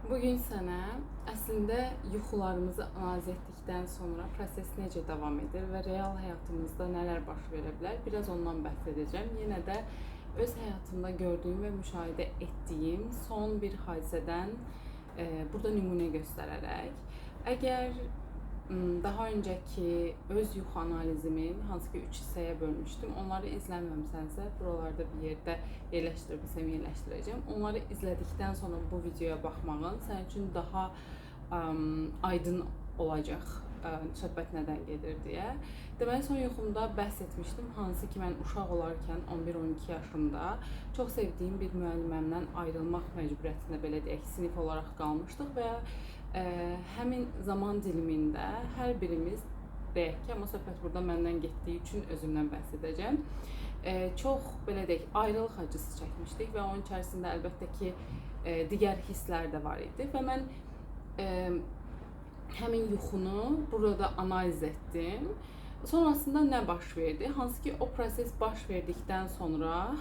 Bugün sənə əslində yuxularımızı analiz etdikdən sonra proses necə davam edir və real həyatımızda nələr baş verə bilər, biraz ondan bəhs edəcəm. Yenə də öz həyatımda gördüyüm və müşahidə etdiyim son bir hadisədən burada nümunə göstərərək, əgər daha öncəki öz yuxu analizimin, hansı ki 3 hissəyə bölmüşdüm, onları izləməmisənsə, buralarda bir yerdə yerləşdirə bilsəm yerləşdirəcəm. Onları izlədikdən sonra bu videoya baxmağın sənin üçün daha aydın olacaq söhbət nədən gedir deyə. Deməli, son yuxumda bəhs etmişdim, hansı ki mən uşaq olarkən 11-12 yaşımda çox sevdiyim bir müəlliməmdən ayrılmaq məcburiyyətində, belə deyək, sinif olaraq qalmışdıq və həmin zaman dilimində hər birimiz, deyək ki, amma söhbət burada məndən getdiyi üçün özümdən bəhs edəcəm. Çox, belə deyək, ayrılıq acısı çəkmişdik və onun içərisində əlbəttə ki, digər hisslər də var idi və mən həmin yuxunu burada analiz etdim. Sonrasında nə baş verdi? Hansı ki, o proses baş verdikdən sonra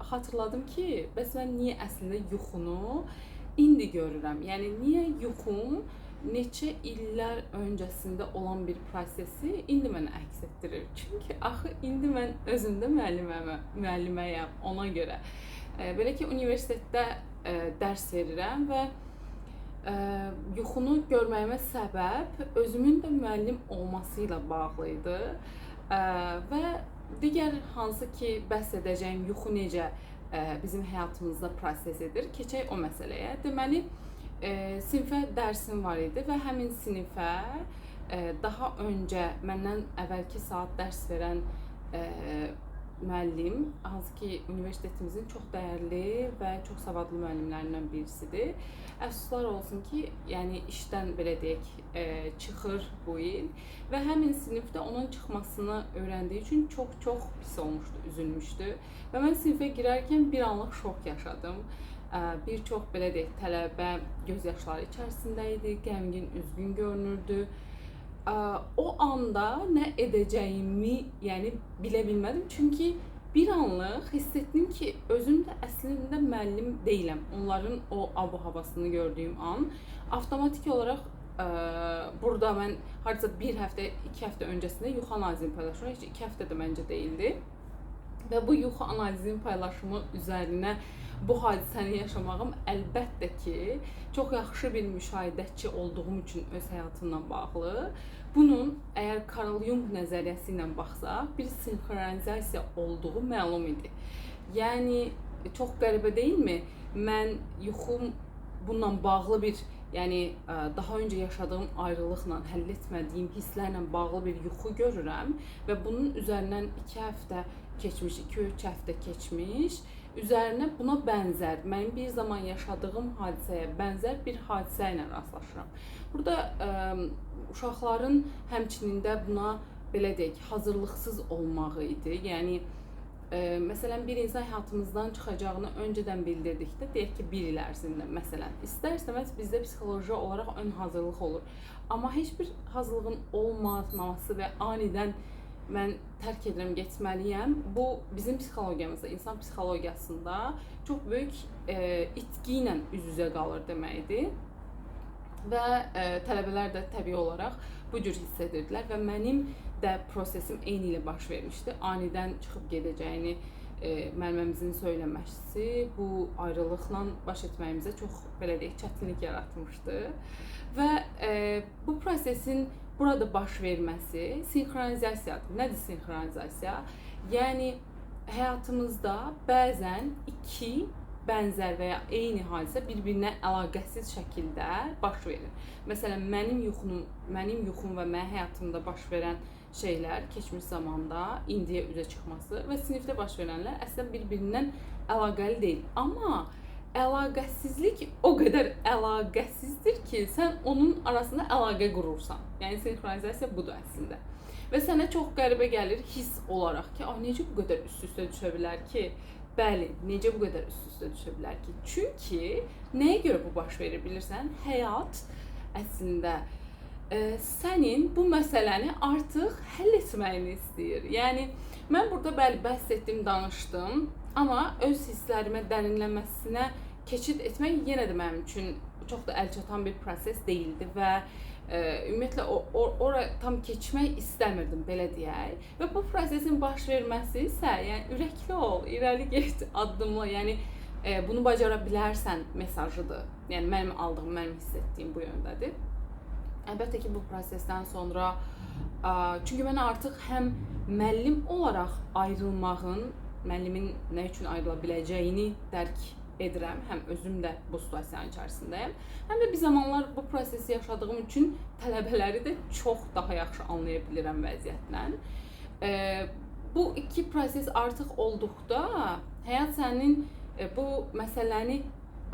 xatırladım ki, bəs mən niyə əslində yuxunu indi görürəm? Yəni, niyə yuxum neçə illər öncəsində olan bir prosesi indi mənə əks etdirir? Çünki axı indi mən özümdə müəlliməyəm ona görə. Belə ki, universitetdə dərs verirəm və yuxunu görməyimə səbəb özümün də müəllim olması ilə bağlı idi. Və digər hansı ki bəhs edəcəyim yuxu necə bizim həyatımızda proses edir, keçək o məsələyə. Deməli, sinifə dərsim var idi və həmin sinifə daha öncə məndən əvvəlki saat dərs verən müəllim, hansı ki universitetimizin çox dəyərli və çox savadlı müəllimlərindən birisidir. Əfsuslar olsun ki, yəni işdən, belə deyək, çıxır bu il və həmin sinifdə onun çıxmasını öyrəndiyi üçün çox-çox pis olmuşdu, üzülmüşdü. Və mən sinifə girərkən bir anlıq şok yaşadım. Bir çox, belə deyək, tələbə göz yaşları içərisində idi, qəmgin, üzgün görünürdü. O anda nə edəcəyimi, yəni bilə bilmədim. Çünki bir anlıq hiss etdim ki, özüm də əslində müəllim deyiləm. Onların o abu-havasını gördüyüm an avtomatik olaraq burada mən hardasa bir həftə, 2 həftə öncəsində yuxu analizini paylaşıram. Heç 2 həftə də məncə deyildi. Və bu yuxu analizinin paylaşımı üzərinə bu hadisəni yaşamağım əlbəttə ki, çox yaxşı bir müşahidəçi olduğum üçün öz həyatımla bağlı. Bunun əgər Carl Jung nəzəriyyəsi ilə baxsaq, bir sinxronizasiya olduğu məlum idi. Yəni, çox qəribə deyilmi? Mən yuxum bununla bağlı bir, yəni daha öncə yaşadığım ayrılıqla, həll etmədiyim hisslərlə bağlı bir yuxu görürəm və bunun üzərindən 2 həftə keçmiş, 2-3 həftə keçmiş, üzərinə buna bənzər, mənim bir zaman yaşadığım hadisəyə bənzər bir hadisə ilə rastlaşıram. Burada uşaqların həmçinin də buna, belə deyək, hazırlıqsız olmağı idi. Yəni, məsələn, bir insan həyatımızdan çıxacağını öncədən bildirdikdə, deyək ki, bir il ərzində, məsələn, istər-istəməz bizdə psixoloji olaraq ön hazırlıq olur. Amma heç bir hazırlığın olmaması və anidən mən tərk edirəm, getməliyəm. Bu, bizim psixologiyamızda, insan psixologiyasında çox böyük itki ilə üz-üzə qalır deməkdir. Və tələbələr də təbii olaraq bu cür hiss edirdilər və mənim də prosesim eyni ilə baş vermişdi. Anidən çıxıb gedəcəyini müəlliməmizin söyləməsi bu ayrılıqla baş etməyimizə çox, belə deyək, çətinlik yaratmışdı. Və bu prosesin burada baş verməsi sinxronizasiyadır. Nədir sinxronizasiya? Yəni, həyatımızda bəzən iki bənzər və ya eyni hadisə bir-birinə əlaqəsiz şəkildə baş verir. Məsələn, mənim yuxum və mənim həyatımda baş verən şeylər keçmiş zamanda indiyə üzə çıxması və sinifdə baş verənlər əslində bir-birindən əlaqəli deyil. Amma əlaqəsizlik o qədər əlaqəsizdir ki, sən onun arasında əlaqə qurursan. Yəni, sinxronizasiya budur əslində. Və sənə çox qəribə gəlir hiss olaraq ki, necə bu qədər üst-üstə düşə bilər ki? Bəli, necə bu qədər üst-üstə düşə bilər ki? Çünki nəyə görə bu baş verir bilirsən? Həyat əslində sənin bu məsələni artıq həll etməyini istəyir. Yəni, mən burada bəli bəhs etdim, danışdım, amma öz hisslərimə dərinləməsinə keçid etmək yenə də mənim üçün çox da əlçatan bir proses deyildi və ümumiyyətlə ora tam keçmək istəmirdim, belə deyək. Və bu prosesin baş verməsi isə, yəni ürəkli ol, irəli get, addımla, yəni bunu bacara bilərsən mesajıdır. Yəni mənim aldığım, mənim hiss etdiyim bu yöndədir. Əlbəttə ki, bu prosesdən sonra, çünki mən artıq həm müəllim olaraq ayrılmağın, müəllimin nə üçün ayrıla biləcəyini dərk edirəm, həm özüm də bu situasiyanın içərisindəyəm, həm də bir zamanlar bu prosesi yaşadığım üçün tələbələri də çox daha yaxşı anlaya bilirəm vəziyyətlə. Bu iki proses artıq olduqda həyat sənin bu məsələni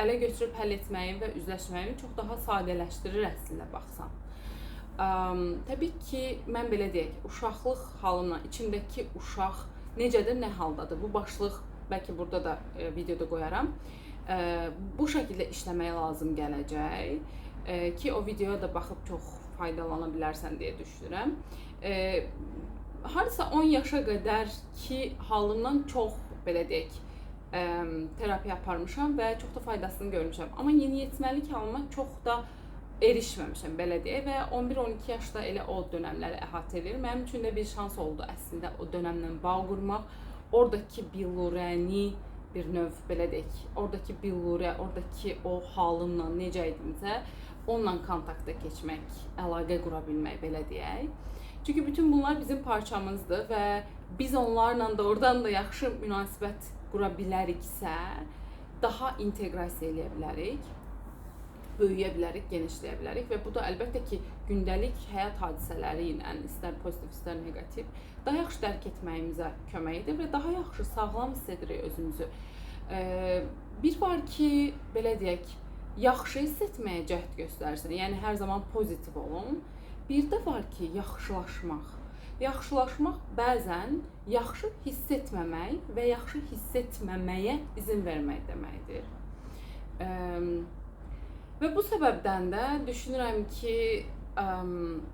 ələ götürüb həll etməyi və üzləşməyi çox daha sadələşdirir əslində baxsan. Təbii ki, mən belə deyək, uşaqlıq halımla içimdəki uşaq necədir, nə haldadır? Bu başlıq bəlkə burada da videoda qoyaram. Bu şəkildə işləməyə lazım gələcək ki, o videoya da baxıb çox faydalana bilərsən deyə düşünürəm. Hardasa 10 yaşa qədər ki, halımdan çox, belə deyək, terapiya aparmışam və çox da faydasını görmüşəm. Amma yeniyetməlik halıma çox da erişməmişəm, belə deyək, və 11-12 yaşda elə o dönəmləri əhatə edir. Mənim üçün də bir şans oldu əslində o dönəmlə bağ qurmaq. Oradakı billurəni bir növ, belə deyək, oradakı billurə, oradakı o halımla necə idimsə, onunla kontakta keçmək, əlaqə qura bilmək, belə deyək. Çünki bütün bunlar bizim parçamızdır və biz onlarla doğrudan da yaxşı münasibət qura biləriksə, daha inteqrasiya eləyə bilərik, böyüyə bilərik, genişləyə bilərik və bu da əlbəttə ki, gündəlik həyat hadisələri ilə, istər pozitiv, istər neqativ, daha yaxşı dərk etməyimizə kömək edir və daha yaxşı, sağlam hiss edirik özümüzü. Bir var ki, belə deyək, yaxşı hiss etməyə cəhd göstərsin, yəni hər zaman pozitiv olun. Bir də var ki, yaxşılaşmaq. Yaxşılaşmaq bəzən yaxşı hiss etməmək və yaxşı hiss etməməyə izin vermək deməkdir. Və bu səbəbdən də düşünürəm ki,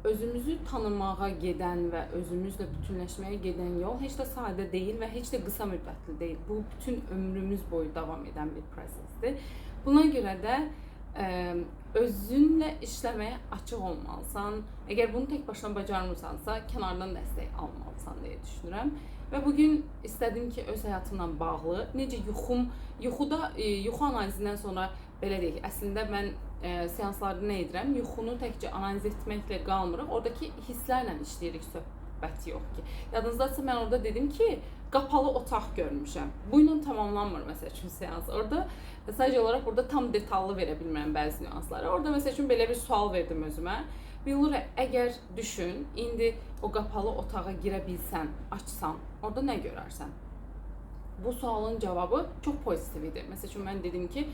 özümüzü tanımağa gedən və özümüzlə bütünləşməyə gedən yol heç də sadə deyil və heç də qısa müddətli deyil. Bu, bütün ömrümüz boyu davam edən bir prosesdir. Buna görə də özünlə işləməyə açıq olmalısan. Əgər bunu tək başına bacarmırsansa, kənardan dəstək almalısan deyə düşünürəm. Və bugün istədim ki, öz həyatımla bağlı, necə yuxu analizindən sonra, belə deyək, əslində mən seanslarda nə edirəm? Yuxunu təkcə analiz etməklə qalmırıq, oradakı hisslərlə işləyirik, söhbət yox ki. Yadınızdadırsa, mən orada dedim ki, qapalı otaq görmüşəm. Bu ilə tamamlanmır, məsəl üçün, seans. Orada sadəcə olaraq burada tam detallı verə bilmirəm bəzi nüansları. Orada, məsəl üçün, belə bir sual verdim özümə. Billurə, əgər düşün, indi o qapalı otağa girə bilsən, açsan, orada nə görərsən? Bu sualın cavabı çox pozitiv idi. Məsəl üçün, mən dedim ki,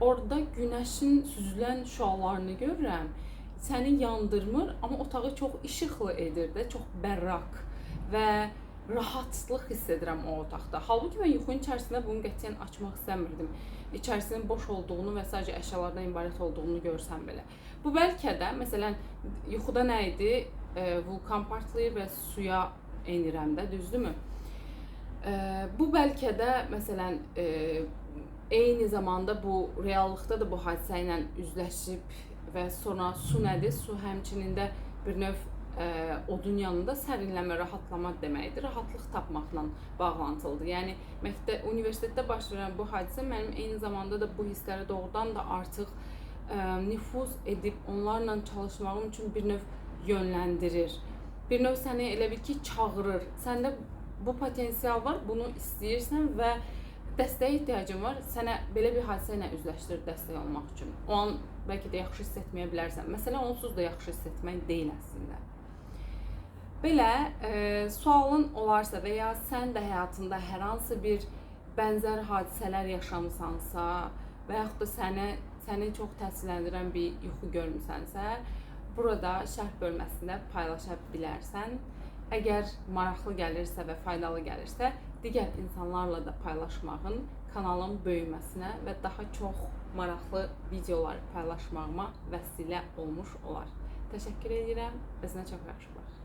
orada günəşin süzülən şüalarını görürəm, səni yandırmır, amma otağı çox işıqlı edir də, çox bərrak və rahatlıq hiss edirəm o otaqda. Halbuki mən yuxunun içərisində bunu qətiyyən açmaq istəmirdim. İçərisinin boş olduğunu və sadəcə əşyalardan ibarət olduğunu görsəm belə. Bu bəlkə də, məsələn, yuxuda nə idi? Vulkan partlayır və suya enirəm də, düzdürmü? Bu bəlkə də, məsələn, eyni zamanda bu reallıqda da bu hadisə ilə üzləşib və sonra su nədir? Su həmçinin də bir növ odun yanında sərinləmə, rahatlama deməkdir. Rahatlıq tapmaqla bağlantılıdır. Yəni, universitetdə baş verən bu hadisə mənim eyni zamanda da bu hisslərə doğrudan da artıq nüfuz edib onlarla çalışmağım üçün bir növ yönləndirir. Bir növ səni elə bil ki, çağırır. Səndə bu potensial var, bunu istəyirsən və dəstəyə ehtiyacın var. Sənə belə bir hadisə ilə üzləşdirir dəstək olmaq üçün. O an bəlkə də yaxşı hiss etməyə bilərsən. Məsələ onsuz da yaxşı hiss etmək deyil əslində. Belə, sualın olarsa və ya sən də həyatında hər hansı bir bənzər hadisələr yaşamısansa və yaxud da səni çox təsirləndirən bir yuxu görmüsənsə, burada şərh bölməsində paylaşa bilərsən. Əgər maraqlı gəlirsə və faydalı gəlirsə, digər insanlarla da paylaşmağın kanalın böyüməsinə və daha çox maraqlı videolar paylaşmağıma vəsilə olmuş olar. Təşəkkür edirəm. Özünə çox yaxşı bax.